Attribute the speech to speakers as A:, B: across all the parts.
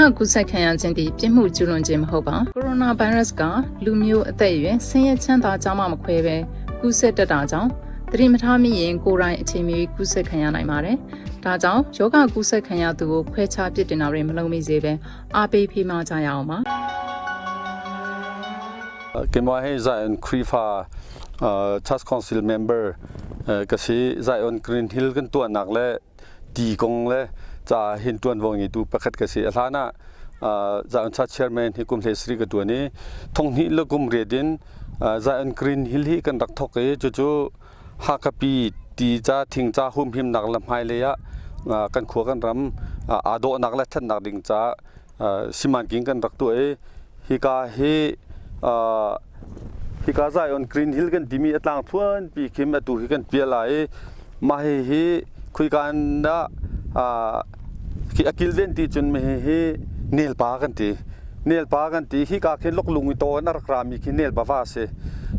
A: ဂါကူးစက်ခံရခြင်းသည်ပြစ်မှုကျူးလွန်ခြင်းမဟုတ်ပါကိုရိုနာဗိုင်းရပ်စ်ကလူမျိုးအသက်အရွယ်ဆင်းရဲချမ်းသာကြောင်းမှမခွဲဘဲကူးစက်တတ်တာကြောင့်သတိမထားမိရင်ကိုယ်တိုင်အချိန်မီကူးစက်ခံရနိုင်ပါတယ်။ဒါကြောင့်ယောဂကူးစက်ခံရသူကိုခွဲခြားပြစ်တင်တာတွေမလုပ်မိစေဘဲအားပေးဖိမကြရအောင်ပါ
B: Keimah hi Zion Khrihfa Church Council member ka si. Zion Green Hill kan tuahnak le ti kong le ca hin ṭuanvo ngeitu pakhat ka si. A hlan ah Zion Church Chairman hi kum 13 ka ṭuan i thonghnih le kum riat in Zion Green Hill hi kan rak thawk i cucu Hakhapi ti ca thing ca humhimnak le hmailei ah kan khua kan ram aa dawhnak le ṭhatnak ding ca simanking kan rak tuah i hika hi hika Zion Green Hill kan timi a tlang thluan pi khim atu hi kan pial lai i mah hi hi khuika dah khi a kilven ti cun mi hi nelpa kan ti nelpa kan ti hika khin loklung i to an rak rami khi nelpa va si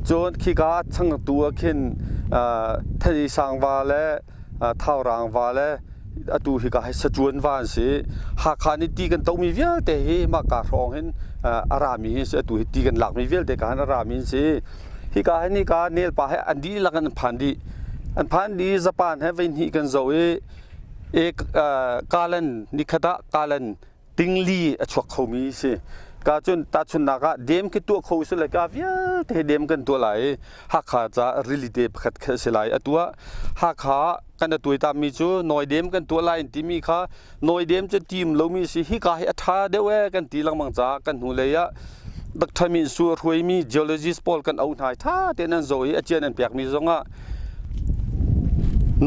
B: cun khika changtu ah khin thei sangva le thaurang va le atu hika hi sacuan va an si. Hakha nih ti kan tomi vialte hi mah ka hrawng hin a rami hi si. Atu hi ti kan lakmi vialte ka hin a rami an si. Hika hin hika nelpa he an dihlak in an phan dih. An phan dih Japan he veihnih kan zoh i e kalan nikhat ah kalan tingli a chuak khomi si. Ka cun tahchunhnak ah dam khi tuah kho si le ka vialte dam kan tuah lai i Hakha ca rili te pakhat kha si lai. Atu ah Hakha kan a tuaitami cu nawi dam kan tuah lai in timi kha nawi dam cu tim lomi si hika hi a ṭha deuh ee kan ti lengmang caah kan hnulei ah Dr. Min Su a hruaimi geologist pawl kan auh hna i ṭha tein an zoh i a cian an pekmi zongah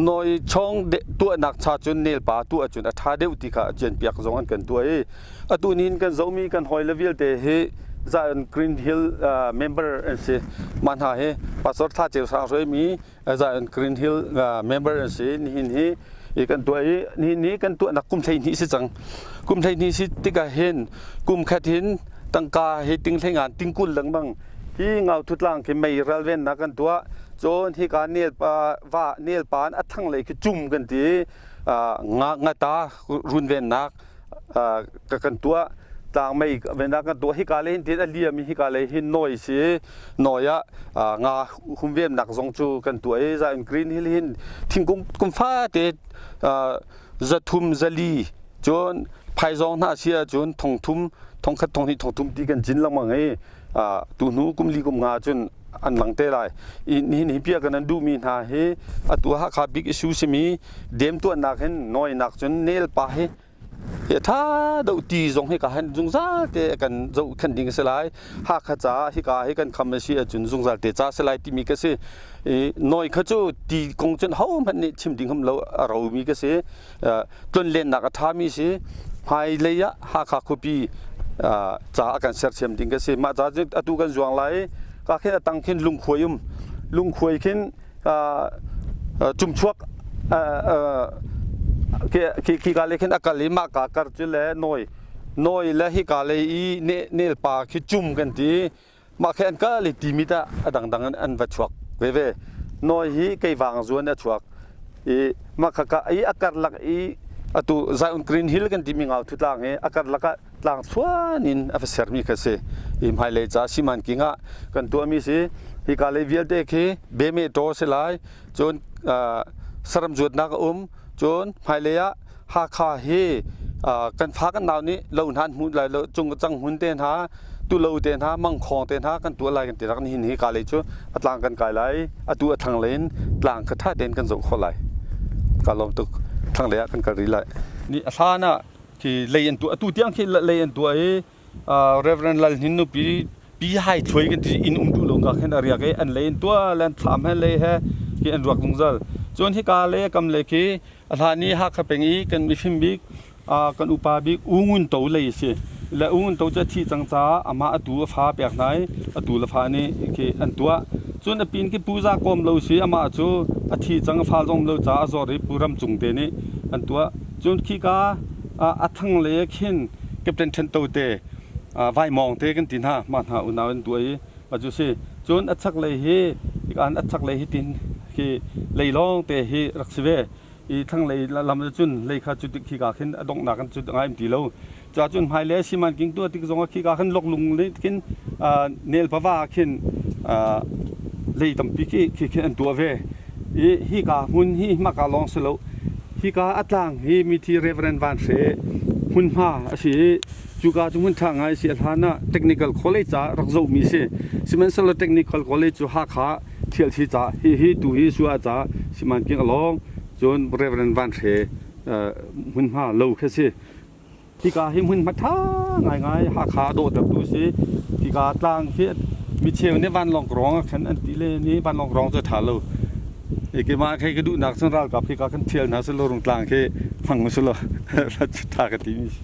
B: Nawi chawng tuahnak cha cun nelpa tuah cun a ṭha deuh ti kha a cianpiak zong an kan tuah i atu nihin kan zohmi kan hawile vialte hi Zion Green Hill member an si. Mah hna hi Pastor Thla Ceu Sang hruaimi Zion Green Hill member an si. Nihin hi i kan tuah i nihin ni kan tuahnak kum 12 si cang. Kum 12 si tikah hin kum khat hin tangka hi ting hlei ngan ting 20 lengmang hi ngau thutlang khi mei ralvennak kan tuah. Cun hika nelpa va nelpa in a thanglei khi cum kan ti nga ngata runvennak ka kan tuah tlang mei vennak kan tuah hika le hin tin a liam i hika le hin noi si noi ah nga humvennak zong cu kan tuah i za in green hill hin thingkung kum fate zathum zali cun phaizawng hna si ahcun thongthum thongkhat thonghnih thongthum ti kan cin lengmang i tu hnu kum li kum nga cun an lang te lai. Nihin hi pia kan an duhmi hna hi atu Hakha big issue simi dem tuannak hin nawinak cun nel pa hi hi tha deuh ti zong hi ka han zungzal te kan zoh khan ding si lai. Hakha ca hika hi kan kham a si ahcun zungzal te ca si lai timi ka si. I nawi kha cu ti kong cun ho hmanh nih chim ding hum lo a romi ka si. Tlonlennak a ṭhami si. Hmailei ah Hakha khuapi ca a kan sersiam ding ka si. Mah ca cu atu kan zuang lai ka khin a tang khin lungkhuai um. Lungkhuai khin cumchuak khi ka le khin a kal i mah ka kar cu le nawi nawi le hika lei i nelpa khi cum kan ti. Mah khi an kal i timi tah a dangdang in an va chuak veve. Nawi hi keivang zuan a chuak i mah khaka i a karlak i atu Zion Green Hill kan timi ngau thu tlang hi a karlak ah tlang thluan in a va sermi kha si. I hmailei ca simanking ah kan tuahmi si. Hika lei vialte khi beme taw si lai. Cun saram zuatnak a um. Cun hmailei ah Hakha hi kan fa kan nau nih lo hna an hmuh lai lo cung cang hmun te hna tulo te hna mangkhawng te hna kan tuah lai kan ti rak nihin hi ka lei cu a tlang kan kai lai atu a thlang lei in tlang kha tha tein kan zoh khawh lai ka lawm tuk thlang lei ah kan kal rih lai ni a hlan ah khi lei an tuah atu tiang khi lei an tuah i Reverend Lal Hnin nupi pi hai thluai kan ti inn um duh lo ka khin a riak i an lei in tua le an thlam he lei he khi an ruak zungzal cun hika le kam le khi A hlan i Hakha peng i kan mifim bik kan upa bik U Ngun To lei a si. Le U Ngun To cu a thih cang caah amah atu a fa pek hna i atu le fa nih khi an tuah. Cun a pin khi Pu Za Kawm lo si amah cu a thi cang a fa zong lo caah a zawr i Pu Ram Cung te nih an tuah. Cun khika a thang lei ah khin Captain Ṭhen To te Vaimawng te kan ti hna mah hna unau an tuah i mah cu si. Cun a chaklei hi hika a chaklei hi tin khi lei lawng te hi rak si ve. I thlanglei lam cun lei kha cu tik khika khin a donghnak kan cu ngai ti lo. Ca cun hmailei simanking tuah tik zongah khika khan loklung le khin nel pava khin lei tampi khi khi khin an tuah ve. I hika hmun hi hmaka lawng si lo. Hika a tlang hi mithi Reverend Van Hre hmunhma a si i cuka cu hmun ṭha ngai a si. A hlan ah Technical College ah rak zohmi si. Sihmanhsehlaw Technical College cu Hakha thialthi ca hihi tu hi sua ca simanking a lawng cun Reverend Van Hre hmunhma lo khi a si. Hika hi hmunhma ṭha ngaingai Hakha a dawhtertu a si. Hika tlang khi micheu nih vanlawng rong ah khan an ti le ni vanlawng rong cu a ṭha lo. Keimah khi ka duhnak cun ralkap hika kan ṭhial hna selaw rungtlang khi hmang usulaw ṭha ka timi si.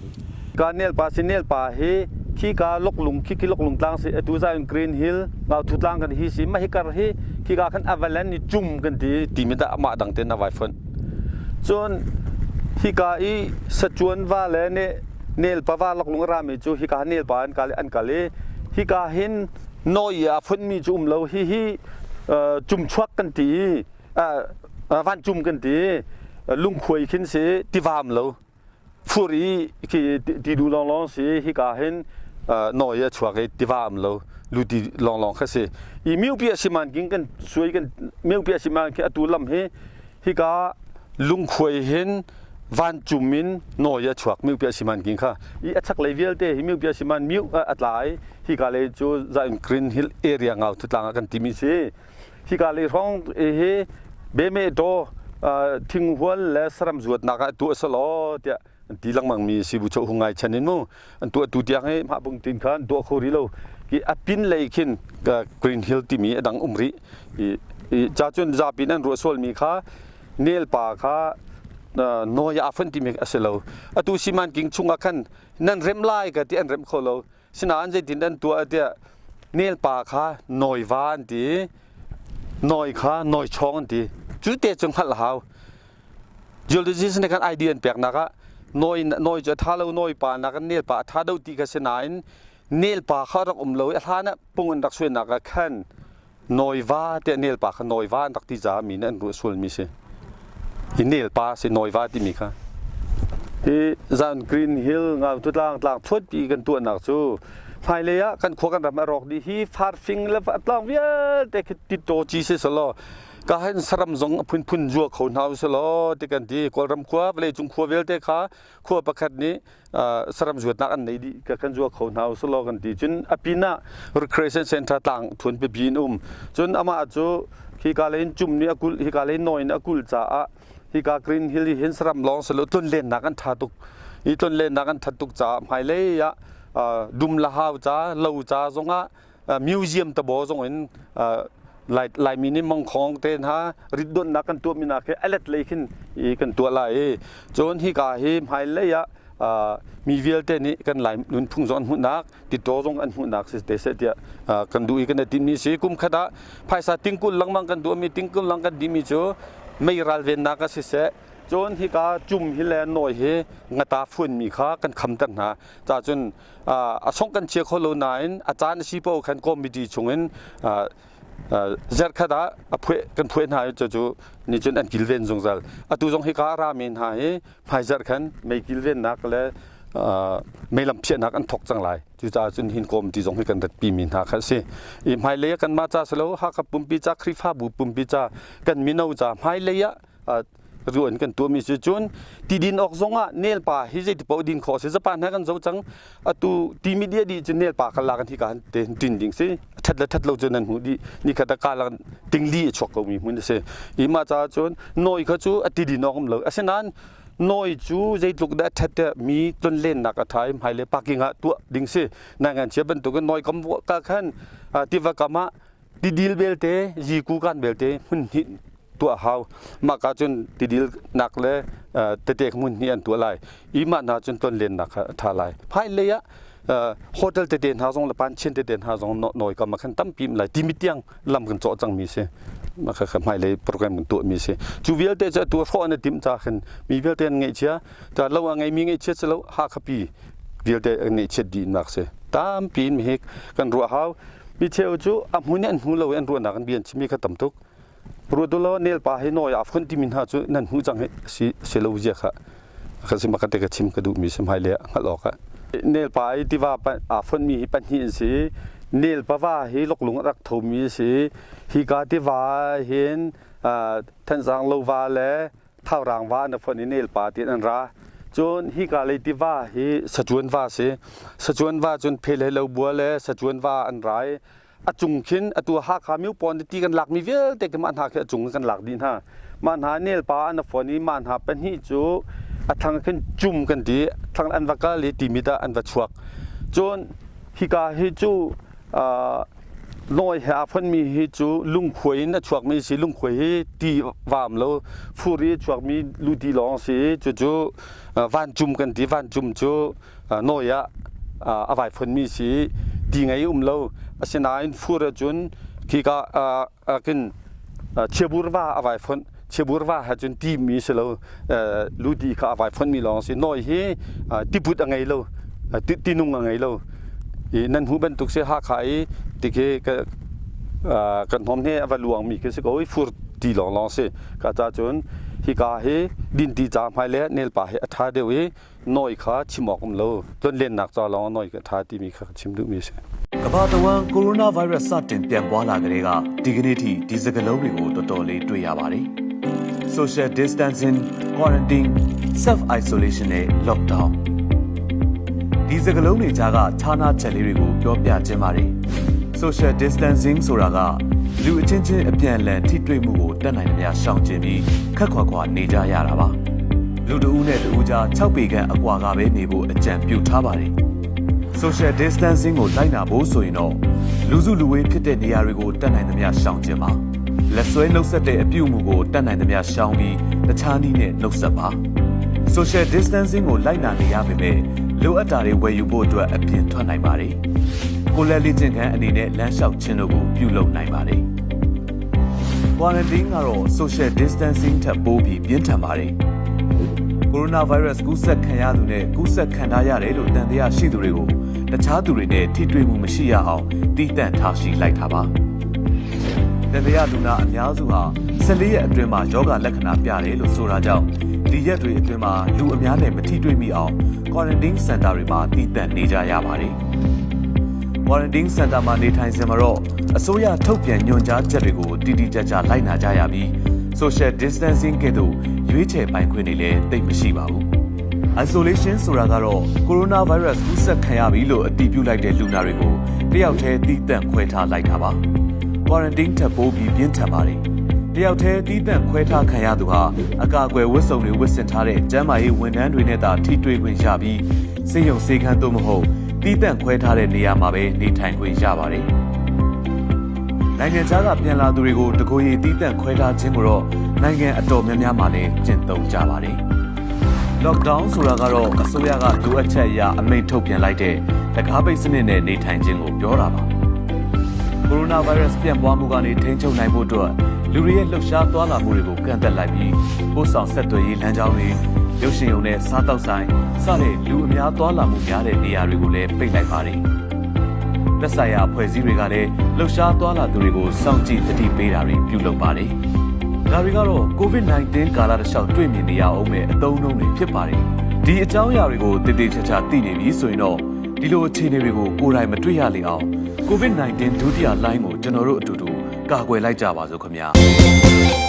B: Ka nelpa si nelpa hi khika loklung khi khi loklung tlang si atu Zion Green Hill Ngauthu tlang kan hi si mah hi kar hi khika khan avalan ni cum kan ti timi dah amah dang ten a vai fonh. Cun hika i sacuan va le nelpa va laklung a rami cu hika nelpa an kal i an kal i hika hin nawi ah fonhmi cu um lo. Hihi cumchuak kan ti i vancum kan ti i lungkhuai khin si tiva um lo. Fur i khi ti du lawnglawng si hika hin nawi a chuak i tiva um lo luti lawnglawng kha si. I miupi a siman king kan suai kan miupi a siman khi atu lam hi hika lungkhuai hin vancum in nawi a chuak miupi a siman king kha i a chaklei vialte hi miupi a siman miu a tla i hika lei cu Zion Green Hill area ngau thutlang ah kan timi si hika lei hrawng hi beme taw thinghual le saram zuatnak ah tuah selaw tiah an ti lengmang mi si bu cho hung ngai chan in mu an tuah tu tiang hi mah bung tin kha an tuah kho rih lo ki a pin lei khin Green Hill timi a dang um rih i cha cun zapin an ruah sual mi kha nel pa kha noi a fun timi a si lo atu siman king chungah khan nan rem lai ka ti an rem kho lo sinain zeitin an tuah tiah nel pa kha noi va an ti noi kha noi chawng an ti cu te cu hngalh hau Geologist nih khan idea an peknak ah nawi nawi cu a tha lo nawi pa nak nel pa a tha deuh ti kha si nain nel pa kha rak um lo i a hlan ah pung an rak suainak ah khan nawi va tiah nel pa kha nawi va an rak ti caah mi nih an ruah sualmi si. Hi nel pa si nawi va timi kha. Hi zan Green Hill ngau tlang tlang thuatpi kan tuahnak cu hmailei ah kan khua kan ram a rawk dih hi farfing le tlang vialte khi titto ci si selaw ka hen saram zong a phunphun zua kho hna usih law ti kan ti Kawlram khua vawleicung khua vialte kha khua pakhat nih saram zuatnak an nei dih ka kan zua kho hna usih law kan ti cun a pin ah recreation center tlang thun pipi in um cun amah cu hika lei in cum nih a kulh hika lei nawi in a kulh caah hika Green Hill hi hin saram lawng si lo tlonlennak an tha tuk i tlonlennak an that tuk caah hmailei ah dum la hau ca lo ca zongah museum tabo zong in Laimi nih mangkhawng te hna ritdonnak kan tuahmi nak hi alet lei khin i kan tuah lai i cun hika hi hmailei ah mi vialte nih kan Lai nunphung zong an hmuhnak titaw zong an hmuhnak si te seh tiah kan duh i kan i tinhmi si kum khat ah phaisa tingkul lengmang kan duhmi tingkul lang kan dihmi cu mei ralvennak ah siseh cun hika cum hi le nawi hi ngata fuanmi kha kan khamter hna ca cun a song kan chia kho lo nain a caan a si paoh khan committee chungin zarkhat ah a phueh kan phueh hna i cucu nih cun an kilven zungzal atu zong hika a rami hna hi hmaizarh khan mei kilvennak le meilam phiahnak an thok cang lai cucaah cun hin committee zong hi kan ratpi mi hna kha a si i hmailei ah kanmah ca si lo Hakha pumpi ca Khrihfabu pumpi ca kan mino ca hmailei ah ruan kan tuahmi si cun ti din awk zong ah nelpa hi zeiti paoh din khawh si Japan he kan zo cang atu ti media di cu nelpa kan la kan hi ka te tin ding si that le that lo cu nan hmu di ni khat ka la tingli a chuak ko mi hmun si i ma cha cun noi kha cu a ti din awk um lo asinain noi cu zeitluk dah that te mi ton len nak a thai hmai le parking ah tuah ding si na ngan chia bantukin noi kam ka khan tiva kam ah tidil belte ziku kan belte hmun hnih tuah hau mah ka cun tidil nak le tete hmun hnih an tuah lai i mah hna cun tonlennak kha a ṭha lai phai lei ah hotel tete hna zong le panchian tete hna zong nawi kam ah khan tampi lai timi tiang lam kan cawh cangmi si mah kha hmailei program kan tuahmi si cu vialte cu atu hrawh an i timh ca khin mi vialte an ngeihchia ta lo a ngeimi ngeihchiat si lo Hakha-pi vialte an ngeihchiat dih nak si tampi in mi hi kan ruah hau mi cheu cu a hmun in an hmu lo i an ruahnak an bia an chimmi kha tam tuk. Ruat ulaw nelpa hi nawi aa fonh timi hna cu nan hmuh cang hi si si lo zia kha ka si maka te ka chim ka duhmi si hmailei ah hngalh awk ah. Nelpa i tiva aa fonhmi hi pahnih an si. Nelpa va hi loklung a rak thomi a si. Hika tiva hin Thanzang lova le Thaurang va an fonh i Nelpa tiin an ra. Cun hika lei tiva hi Sacuan va si. Sacuan va cun Phelhe lo bua le Sacuan va an ra i a cung khin atu Hakha miupawn ti kan lakmi vialte khi mah hna khi a cung kan lak dih hna. Mah hna nelpa an fon i mah hna pahnih cu a thlang khin cum kan ti thlang an va kal i timit ah an va chuak. Cun hika hi cu nawi he aa fonmi hi cu lungkhuai in a chuakmi si lungkhuai hi ti vaam lo fur i a chuakmi luti lawng si cucu vancum kan ti vancum cu nawi ah a vai fonmi si ti ngei um lo asinain fur ahcun khika khin chiabur va a vai fonh chiabur va ha cun ti mi si lo luti kha a vai fonh mi lawng si nawi hi tiput a ngei lo tinung a ngei lo i nan hmuh bantuk si Hakha i tikhi kan hnawm he a va luang mi khi si ko i fur ti lawng lawng si ka ca cun hika hi dinti ca hmai le nelpa hi a ṭha deuh i nawi kha chim awk um lo tlonlennak ca lawng nawi ka ṭha timi kha ka chim duhmi a si.
C: ကမ္ဘာတဝန်းကိုရိုနာဗိုင်းရပ်စ်စတင်ပြန့်ပွားလာကလေးကဒီကနေ့ထိဒီစကားလုံးတွေကိုတော်တော်လေးတွေ့ရပါတယ်။ Social distancing, quarantine, self isolation နဲ့ lockdown ဒီစကားလုံးတွေကြားကခြားနာချက်လေးတွေကိုပြောပြခြင်းပါတယ်။ Social distancing ဆိုတာကလူအချင်းချင်းအပြန်အလှန်ထိတွေ့မှုကိုတတ်နိုင်သမျှရှောင်ကျဉ်ပြီးခက်ခွာခွာနေကြရတာပါ။လူတဦးနဲ့တဦးကြား6ပေခန့်အကွာကပဲနေဖို့အကြံပြုထားပါတယ်။ Social distancing ကိုလိုက်နာဖို့ဆိုရင်တော့လူစုလူဝေးဖြစ်တဲ့နေရာတွေကိုတတ်နိုင်သမျှရှောင်ကျဉ်ပါ။လက်ဆွဲနှုတ်ဆက်တဲ့အပြုအမူကိုတတ်နိုင်သမျှရှောင်ပြီးတခြားနည်းနဲ့နှုတ်ဆက်ပါ။ Social distancing ကိုလိုက်နာနေရပေမဲ့လိုအပ်တာတွေဝယ်ယူဖို့အတွက်အပြင်ထွက်နိုင်ပါတယ်။ကိုယ်လက်လေ့ကျင့်ခန်းအနေနဲ့လမ်းလျှောက်ခြင်းတို့ကိုပြုလုပ်နိုင်ပါတယ်။ Quarantine ကတော့ social distancing ထက်ပိုပြီးပြင်းထန်ပါတယ်။ကိုရိုနာဗိုင်းရပ်စ်ကူးစက်ခံရသူနဲ့ကူးစက်ခံထားရတယ်လို့တန်တရားရှိသူတွေကိုတခြားသူတွေနဲ့ထိတွေ့မှုမရှိရအောင်တည်တံ့ထားရှိလိုက်တာပါ။တန်တရားလူနာအများစုဟာ14ရက်အတွင်းမှာရောဂါလက္ခဏာပြတယ်လို့ဆိုတာကြောင့်ဒီရက်တွေအတွင်းမှာလူအများနဲ့မထိတွေ့မိအောင် quarantine center တွေမှာတည်တံ့နေကြရပါတယ်။ quarantine center မှာနေထိုင်စဉ်မှာတော့အစိုးရထုတ်ပြန်ညွှန်ကြားချက်တွေကိုတိတိကျကျလိုက်နာကြရပြီး social distancing ကဲ့သို့ရွေးချယ်ပိုင်ခွင့်တွေလည်းသိပ်မရှိပါဘူး။ isolation ဆိုတာကတော့ coronavirus ကူးစက်ခံရပြီလို့အတည်ပြုလိုက်တဲ့လူနာတွေကိုတယောက်တည်းသီးသန့်ခွဲထားလိုက်တာပါ။ quarantine ထက်ပိုပြီးပြင်းထန်ပါတယ်။တယောက်တည်းသီးသန့်ခွဲထားခံရသူဟာအကာအကွယ်ဝတ်စုံတွေဝတ်ဆင်ထားတဲ့ကျန်းမာရေးဝန်ထမ်းတွေနဲ့သာထိတွေ့ခွင့်ရပြီးဆေးရုံဆေးခန်းသို့မဟုတ်သီးသန့်ခွဲထားတဲ့နေရာမှာပဲနေထိုင်ခွင့်ရပါတယ်။နိုင်ငံခြားကပြန်လာသူတွေကိုတကိုယ်ရည်သီးသန့်ခွဲထားခြင်းကိုတော့နိုင်ငံအတော်များများမှာလည်းကျင့်သုံးကြပါတယ်။ lockdown ဆိုတာကတော့အစိုးရကလိုအပ်ချက်အရအမိန့်ထုတ်ပြန်လိုက်တဲ့တံခါးပိတ်စနစ်နဲ့နေထိုင်ခြင်းကိုပြောတာပါ။ကိုရိုနာဗိုင်းရပ်စ်ပြန့်ပွားမှုကနေထိန်းချုပ်နိုင်ဖို့အတွက်လူတွေရဲ့လှုပ်ရှားသွားလာမှုတွေကိုကန့်သက်လိုက်ပြီးပို့ဆောင်ဆက်သွယ်ရေးလမ်းကြောင်းတွေရုပ်ရှင်ရုံနဲ့စားသောက်ဆိုင်စတဲ့လူအများသွားလာမှုများတဲ့နေရာတွေကိုလည်းပိတ်လိုက်ပါတယ်။သက်ဆိုင်ရာအဖွဲ့အစည်းတွေကလည်းလှုပ်ရှားသွားလာသူတွေကိုစောင့်ကြည့်သတိပေးတာတွေပြုလုပ်ပါတယ်။ဒါတွေကတော့ COVID-19 ကာလတစ်လျှောက်တွေ့မြင်နေရအောင်မဲ့အသုံးအနှုန်းတွေဖြစ်ပါတယ်။ဒီအကြောင်းအရာတွေကိုတည်တည်ချာချာသိနေပြီဆိုရင်တော့ဒီလိုအခြေအနေတွေကိုကိုယ်တိုင်မတွေ့ရလေအောင် COVID-19 ဒုတိယလှိုင်းကိုကျွန်တော်တို့အတူတူကာကွယ်လိုက်ကြပါစို့ခင်ဗျာ။